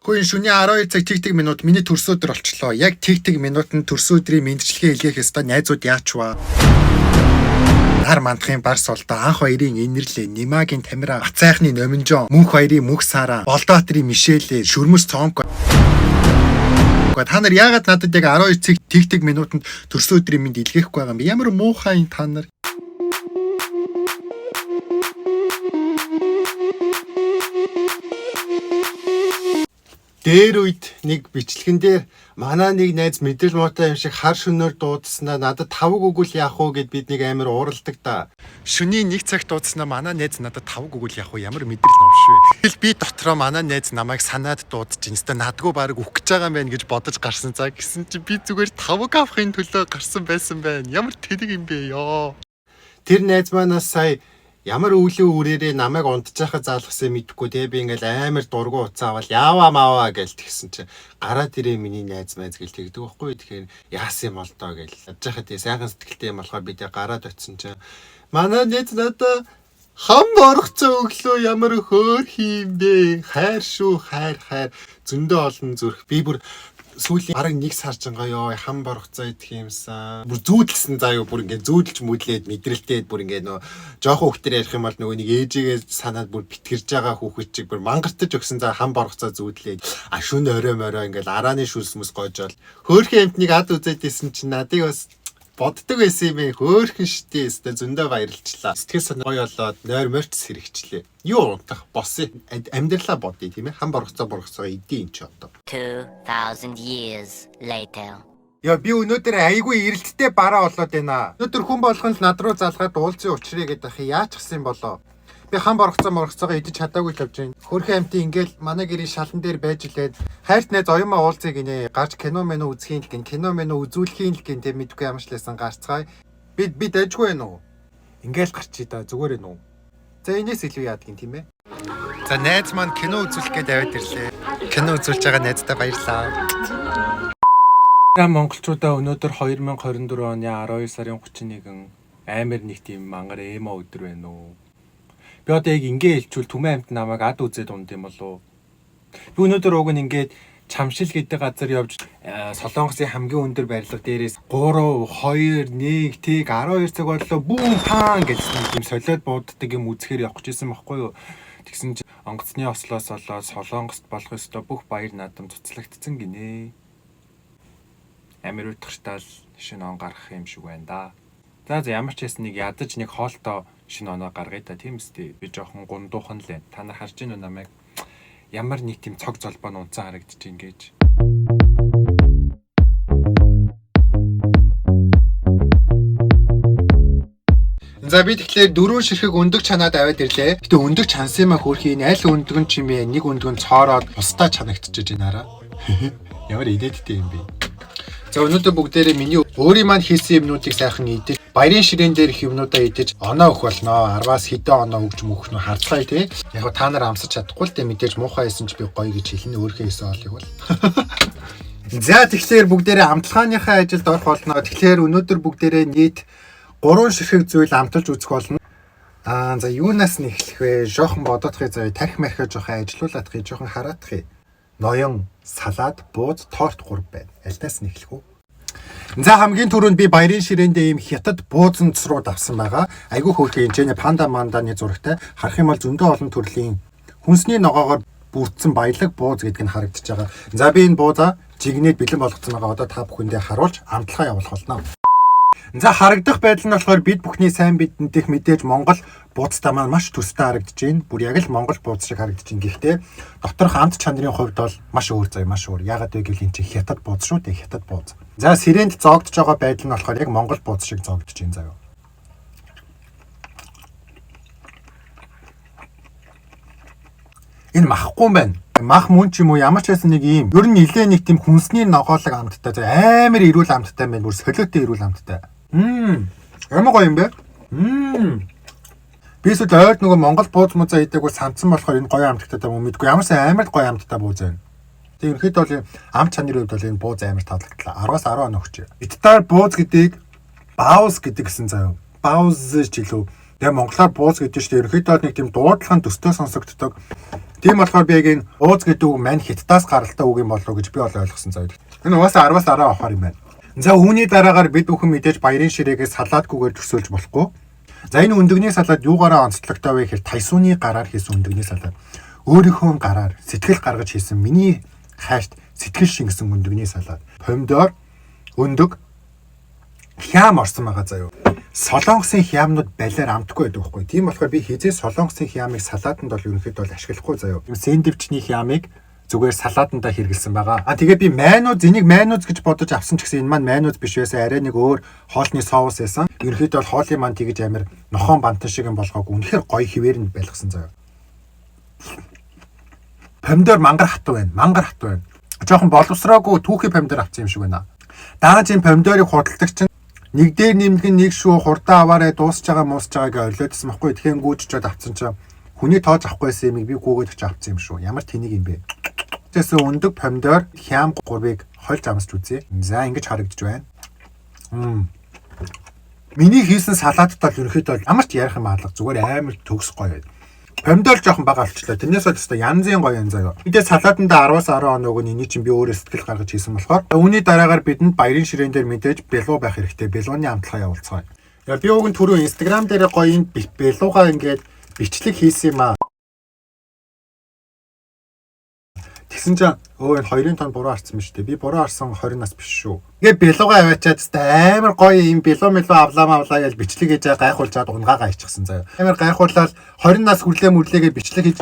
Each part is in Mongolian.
Хөөе, энэ шөнийн 12 цаг тэг тэг минут миний төрсөн өдөр болчлоо. Яг тэг тэг минутанд төрсөн өдрийн мэндчилгээ илгээх ёстой найзууд яач вэ? Нар мандахын бар сулдаа, анх хоёрын инэрлээ, Нимагийн Тамира, Ацайхны Номинжон, Мөнх хоёрын Мөнх Сара, Болдоатрын Мишелэ, Шүрмэс Цомко. Та нар яагаад надад яг 12 цаг тэг тэг минутанд төрсөн өдрийн мэнд илгээхгүй байгаа юм бэ? Ямар муухай юм та нар. Дээр үед нэг бичлэгэн дээр манай нэг найз мэдэл муутай юм шиг хар шөнөөр дуудсанаа надад тавг өгвөл яах вэ гэд бид нэг амар ууралдаг та. Шөнийн нэг цагт дуудсанаа манай найз надад тавг өгвөл яах вэ? Ямар мэдрэл новш вэ? Тэгэл би дотроо манай найз намайг санаад дуудаж ин өстө надгүй баг өгөх гэж байгаа юм байна гэж бодож гарсан цаа гэсэн чи би зүгээр тавг авахын төлөө гарсан байсан байна. Ямар тэнэг юм бэ ёо. Тэр найз манаас сая ямар өвлийн үрээрээ намайг унтчихахад заалгасан мэдэхгүй те, би ингээл амар дургу уцаа авал яава маваа гэл тэгсэн чи гараад ирээ миний найз майз гэл тэгдэг байхгүй. Тэгэхээр яасан юм бол доо гэл ядж хахад те, сайхан сэтгэлтэй юм болохоор би те гараад очисон чи манай найз надаа хам боргоцоо өглөө. Ямар хөөр хийм бэ, хайр шүү, хайр хайр, зөндөө олон зүрх. Би бүр сүүлийн бараг нэг сар чангаа ёо хам боргоцоо идэх юмсан. Бүр зүүдэлсэн заа юу, бүр ингээд зүүдэлж мүдлээд мэдрэлтээд бүр ингээд нөө жоохон хүүхдээр ярих юм бол нөгөө нэг ээжигээ санаад бүр битгэрж байгаа хүүхэд чиг бүр мангартаж өгсөн заа хам боргоцоо зүүдлээд, а шүн орой морой ингээд арааны шүлс мэс гожоол хөөхөн амтныг ад үзээд исэн чинь надыг бас боддог байсан юм ээ, хөөхөн штэ, өстой зөндөө баярлчлаа. Сэтгэл санаа гоё болоод нойр морч сэрэгчлээ. Юу унтах босъё, амьдралаа бодъё тийм ээ, хам боргоцоо боргоцоо идээн чи одоо. 2,000 years later. Яа, би өнөөдөр айгүй эрэлттэй бараа болоод байна. Өнөөдөр хүн болгон л над руу залгаад уулзын учрыг гэдэг ах яачихсан юм болоо. Би хам боргоцоо моргоцоогоо идэж чадаагүй л явж байна. Хөрхэн амти ингээл манай гэрийн шалан дээр байж илээд хайрт найз оюумаа уулзъя гинэ. Гарч кино мэнэ үзхийн л гин, кино мэнэ үзүүлэхийн л гин тэ мэдгүй ямарчлээсэн гарцгаая. Би дайжгүй байна уу? Ингээл гарчий да, зүгээр ээ нү. За, энэс илүү яадаг юм тийм ээ. За, найз маань кино үзүүлэх гээд аваад ирлээ. Кино үзүүлж байгаа найздаа баярлалаа. За, монголчуудаа, өнөөдөр 2024 оны 12 сарын 31 амар нэг тийм мангар emo өдөр байна уу? Би одоо яг ингээ хэлчүүл түмэн амт намайг ад үзээд унд юм болов уу? Би өнөөдөр уг нь ингээд Чамшил гэдэг газар явж Солонгосын хамгийн өндөр барилга дээрээс 3 2 1 тэг 12 цаг боллоо бүүм паан гэсэн тийм солиод бууддаг юм үзэхээр явах гэжсэн байхгүй юу? Тэгсэн чинь онгоцны ослоос болоод Солонгост болох ёстой бүх баяр наадам цуцлагдсан гинэ. Амир утгартай л шинэ он гарах юм шиг байна да. За, ямар ч байсан нэг ядаж нэг хоолтоо шинэ оноо гаргая та, тийм үстэй. Би жоохон гундуухан л байна. Та нар харж гин үү намайг ямар нэг тийм цог золбоо нь унцсан харагдчих ингэж. За, би тэгэхээр дөрвөн ширхэг өндөг чанаад аваад ирлээ. Гэтэ өндөг чансан юм а хөөрхий, энэ аль өндөг нь чимээ нэг өндөг нь цоороод бусдаа чанагдчихэж байна араа. Ямар инээдтэй юм бэ. За, өнөөдөр бүгдээрээ миний өөрийн маань хийсэн юмнуудыг сайхан идэж, баярын ширээн дээр их юмнуудаа идэж оноо өгөх болно. 10-аас хэдэн оноо өгч мөх нь харцгаая тий. Яг та нар амсаж чадахгүй л дээ, мэдээж муухай хийсэн ч би гоё гэж хэлнэ, өөрийнхөө хийсэн хоолыг бол. За, тэгэхээр бүгдээрээ амталгааныхаа ажилд орох болно. Тэгэхээр өнөөдөр бүгдээрээ нийт 3 ширхэг зүйл амталж үзэх болно. Аа, за, юунаас нь эхлэх вэ? Жохон бодоодохыг заяа, тарих мархиа жохон ажилуулаадахыг жохон хараадахыг. Ноён, салаад, бууз, торт 3 байна. Альнаас нь эхлэх үү? За, хамгийн түрүүнд би баярын ширээндээ ийм хятад буузан руу давсан байгаа. Айгүй хөөрхөн хэмжээний панда манданы зурагтай. Харах юм бол зөндөө олон төрлийн хүнсний ногоогоор бүрдсэн баялаг бууз гэдэг нь харагдаж байгаа. За, би энэ буузаа жигнээд бэлэн болгоцсон байгаа. Одоо та бүхэндээ харуулж амталгаа явуулах болно. За, харагдах байдал нь болохоор бид бүхний сайн бидэнтэх мэдээж Монгол бууцтай маань маш төстэй харагдаж байна. Бүр яг л Монгол бууз шиг харагдаж байна. Гэхдээ доторх амт чанарын хувьд бол маш өөр заяа, маш өөр. Яагаад вэ гэвэл энэ чинь хятад бууз шүү дээ, хятад бууз. За, сэрээнд зоогдож байгаа байдал нь болохоор яг Монгол бууз шиг зоогдож байна заяа. Энэ махгүй юм байна. Мах мөн ч юм уу, ямар ч байсан нэг ийм ер нь нилээ нэг тийм хүнсний ногоолог амттай. За, амар эрүүл амттай юм байна. Бүр солиотой эрүүл амттай. Мм. Ямар гоё юм бэ? Мм. Би эсвэл ойд нөгөө Монгол бууз музаа идэг бол самцсан болохоор энэ гоё амттай юм уу мэдгүй. Ямар ч амар гоё амттай бууз байна. Тэгээ ерөнхийдөө бол ам чанарын хувьд бол энэ бууз амар таалагдлаа. 10-аас 10 оноо өгч. Итаар бууз гэдгийг баус гэдэг гэсэн заяа. Баус ч илүү. Тэгээ монголоор бууз гэдэг чинь ерөнхийдөө нэг тийм дуудлагын төстэй сонсогддог. Тийм болохоор би яг энэ бууз гэдэг үг мань хятадаас гаралтай үг юм болов уу гэж би бол ойлгосон заяа. Энэ угаасаа 10-аас 10 авахар юм байна. За, үүний дараагаар бид бүхэн мэдээж баярын ширээгээ салаадгүйгээр төсөөлж болохгүй. За, энэ өндөгний салаад юугаараа онцлогтой вэ гэхээр Тайсууны гараар хийсэн өндөгний салаад. Өөрийнхөө гараар сэтгэл гаргаж хийсэн, миний хайрт сэтгэл шингэсэн өндөгний салаад. Помидор, өндөг, хиам орсон байгаа заяа. Солонгосын хиамнууд балиар амтгүй байдаг байхгүй. Тийм болохоор би хэзээ солонгосын хиамыг салаатанд бол ерөнхийдөө бол ашиглахгүй заяа. Сэндвичний хиамыг зүгээр салаатандаа хэрэглэсэн байгаа. А, тэгээ би майонез, энийг майонез гэж бодож авсан ч гэсэн энэ маань майонез биш байсан. Арай нэг өөр хоолны соус байсан. Ерөнхийдөө бол хоолын маань тэгэж амар нохоон бантан шиг юм болгоог, үнэхээр гоё хэвээр нь байлгасан заяа. Помидор мангар хатуу байна. Мангар хатуу байна. Жоохон боловсроогүй түүхий помидор авсан юм шиг байна. Дааж энэ помидорыг худалдаг чинь нэг дээр нэмдэг нэг шүү, хурдан аваарай, дуусч байгаа муусч байгаа гэж орилоодсэн байхгүй. Тэгэхээр гүйж чод авцсан чинь хүний тоож авахгүйсэн юмыг би гүйгээд очиж авсан юм шүү. Ямар тэнэг юм бэ? Тэсээ өндөг, помидор, хиам гурвыг хольж амсч үзье. За, ингэж харагдаж байна. Миний хийсэн салааттай бол ерөнхийдөө ямар ч ярих юм алга, зүгээр амар төгс гоё байд. Помидор жоохон бага олчлоо. Тэрнээс бол өстой янзын гоё юм заяа. Мэдээ салаатандаа 10-аас 10 оног нь эний чинь би өөрөө сэтгэл гаргаж хийсэн болохоор үүний дараагаар бидэнд баярын ширээн дээр мэдээж бялуу байх хэрэгтэй. Бялууны амтлагаа явуулцгаая. Яа, би уг нь түрүү Instagram дээр гоё энэ бялуугаа ингээд бичлэг хийсэн юм аа. Тэгсэн чинь өө, энэ 2-ын тон буруу харсан юм шүү дээ. Би буруу харсан, 20 нас биш шүү. Тэгээ бялуугаа аваачаад хэвээ амар гоё юм бялуу мэлүү авлаа мавлаа гэж бичлэг хийж гайхуулчаад унгаагаа ичихсэн заяа. Амар гайхуулаад 20 нас хүрлээ мүрлээгээ бичлэг хийж.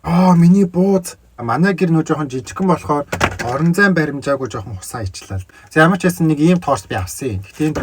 Аа, миний бууз. Манай гэр нөө жоохон жижигхэн болохоор орон зайн баримжаагүй жоохон хусаа ичлээ. За, ямар ч байсан нэг ийм торт би авсан юм. Гэтэ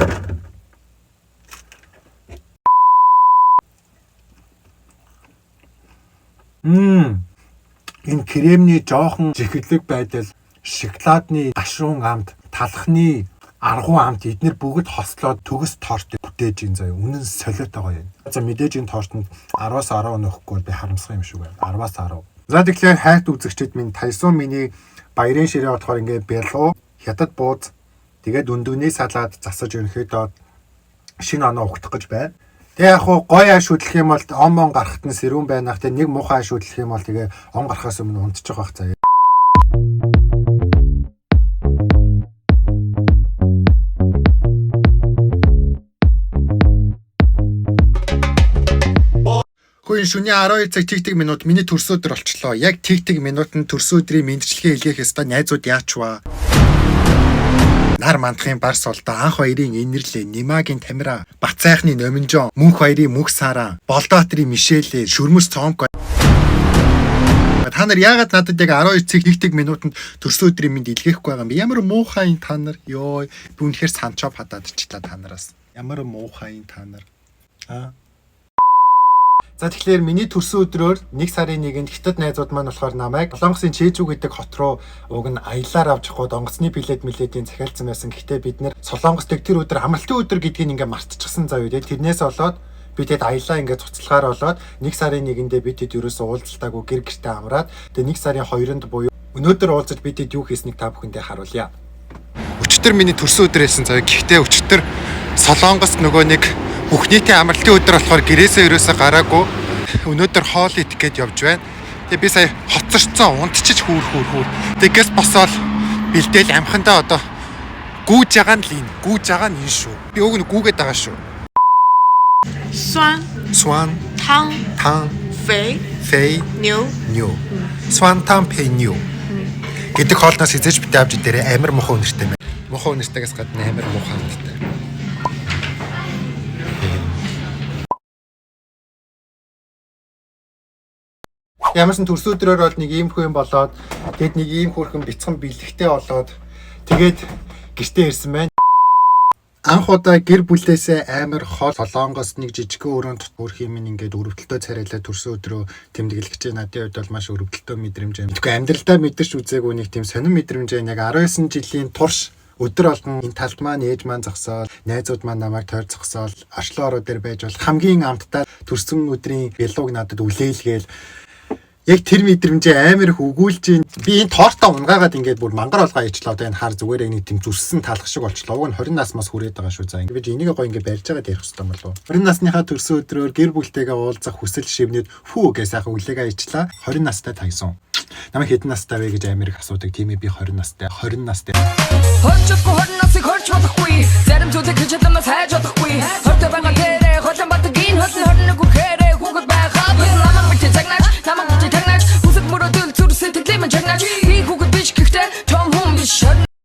энэ кремний жоохон жихэглэг байдал, шоколадны гашуун амт, талхны аргуу амт, эднэр бүгд хослоод төгс торт бүтээж ин заяа. Үнэн солиотой гоё юм. За, мэдээж энэ тортонд 10-аас 10 нөхгүй би харамсах юм шиг байна. 10-аас 10. За, тэгэхээр хайрт үзэгчид минь, Тайсун миний баярын ширээ болохоор ингээд бялуу, хятад бууз, тэгээд өндөгний салаад засаж ерөнхийдөө шинэ оноо угтах гэж байна. Тэгээ яг хуу гоё ааш хөдлөх юм бол он мон гарахт нь сэрүүн байнах. Тэгээ нэг муухай ааш хөдлөх юм бол тэгээ он гарахаас өмнө унтчих байх заяа. Хөөе, шөнийн 12 цаг тэг тэг минут, миний төрсөн өдөр болчлоо. Яг тэг тэг минутанд төрсөн өдрийн мэндчилгээ илгээх ёстой найзууд яач вэ? Нар мандахын бар сулдаа, анх баярын инэрлээ, Нимагийн Тамира, Бат сайхны Номинжон, Мөнх баярын Мөнх Сараа, Болдоатрын Мишелэ, Шүрмэс Цомко. Та нар яагаад надад яг 12 цаг тэг тэг минутанд төрсөн өдрийн мэнд илгээхгүй байгаа юм бэ? Ямар муухай юм та нар. Йоо, би үнэхээр санчоо падаад ичлаа та нараас. Ямар муухай юм та нар. Аа. За, тэгэхээр миний төрсөн өдрөөр 1 сарын 1-нд хятад найзууд маань болохоор намайг Солонгосын Чэжүү гэдэг хот руу уг нь аяллаар авч явах гээд онгоцны билет милетийн захиалсан байсан. Гэхдээ бид нэр Солонгост тэр өдөр амралтын өдөр гэдгийг ингээ мартчихсан заяа. Тэрнээс болоод би тэд аяллаа ингээ цуцлагаар болоод 1 сарын 1-ндээ би тэд ерөөсөө уулзалтаагүй гэр гэртээ амраад, тэгээ 1 сарын 2-нд буюу өнөөдөр уулзаж би тэд юу хийснийг та бүхэндээ харуулъя. Өчигдөр миний төрсөн өдөр байсан заяа. Гэхдээ өчигдөр Солонгост нөгөө нэг бүх нийтийн амралтын өдөр болохоор гэрээсээ ерөөсөө гараагүй. Өнөөдөр хоол идэх гээд явж байна. Тэгээ би сая хоцорцсон, унтчиж хүүр хүүр хүүр. Тэгээс босоод бэлдээл амхандаа одоо гүүж байгаа нь л энэ. Гүүж байгаа нь энэ шүү. Би уг нь гүүгээд байгаа шүү. 酸 酸 汤 汤 肥 肥 牛 牛. 酸汤肥牛 гэдэг хоолноос хэзээ ч битгий авч идээрэй, амар муухай үнэртэй байна. Муухай үнэртэйгээс гадна амар муухай амттай. Ямарсан төрсөн өдрөөр бол нэг ийм хүн болоод, тэгэд нэг ийм хөөрхөн бяцхан бэлэгтэй болоод, тэгээд гэртээ ирсэн байна. Анх удаа гэр бүлээсээ амар хол Солонгост нэг жижигхэн өрөөнд өрх юм ингээд өрөвдөлтөө царайлаа төрсөн өдрөө тэмдэглэх гэж, надын хувьд бол маш өрөвдөлтөө мэдрэмж байна. Тэгэхгүй амьдралдаа мэдэрч үзээгүй нэг тийм сонин мэдрэмж байна. Яг 19 жилийн турш өдөр болгон энэ талд маань ээж маань зогсоол, найзууд маань намайг тойр зогсоол, орчлон ороо дээр байж бол хамгийн амттай төрсөн өдрийн бялууг надад үлээлгээл. Яг тэр мэдрэмжээ амар их өгүүлж ийн. Би энэ тортоо унгаагаад ингээд бүр мангар болгоо ичлээ. Одоо энэ хар зүгээр яг нэг тийм зүссэн талах шиг болчлоо. Уг нь 20 нас мас хүрээд байгаа шүү. За ингээд би энийг гоё ингээд барьж байгаад ярих хэрэгтэй болов. 20 насныхаа төрсөн өдрөөр гэр бүлтэйгээ уулзах хүсэл шивнэд фүү гэж сайхан үлээгээ ичлээ. 20 настай тагсан. Намайг хэдэн настай вэ гэж амар их асуудаг. Тийм ээ, би 20 настай. 20 настай. Хорч чадахгүй 20 насыг хорч болохгүй. Зарим зүйлийг хийж чадамнаас хайж болохгүй. Хортой байгаа.